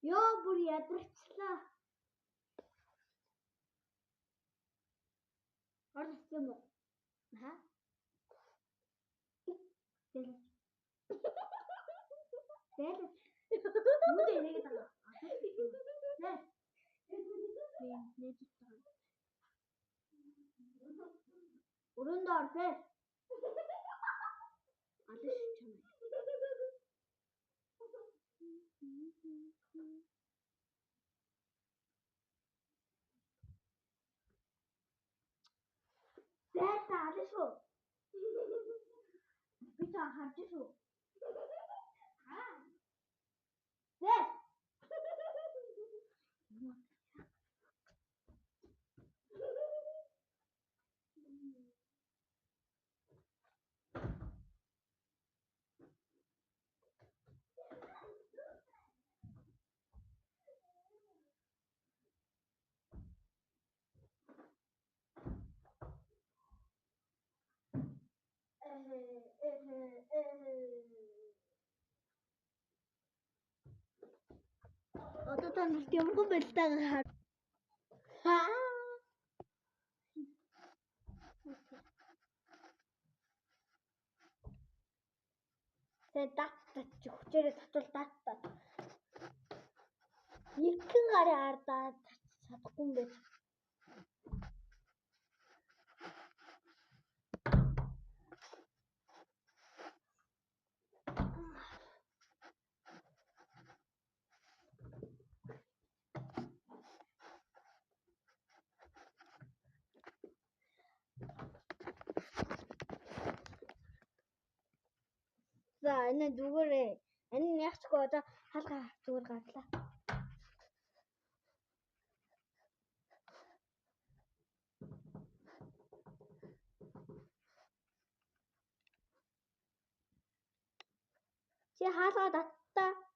Йоо бүр ядарчлаа. Орсон юм уу? Ха? Дэлж. Дэлж. Нүдэ нэгэд байгаа. Нэ. Би нэж байгаа. Өрөөндөө ор зэ. Алиш чамайг. Зэ та алиш шүү. Би та харж шүү. Зэ. Одоо та нарт ямар байдалтайгаа хар. Тэгээ дат дат хүчээрээ татвал дат дат. Нэгэн гарын ардаа чадахгүй юм байж. За энэ зүгээрээ энэ яг чгүй одоо хаалга зүгээр гарлаа. Чи хаалга татта.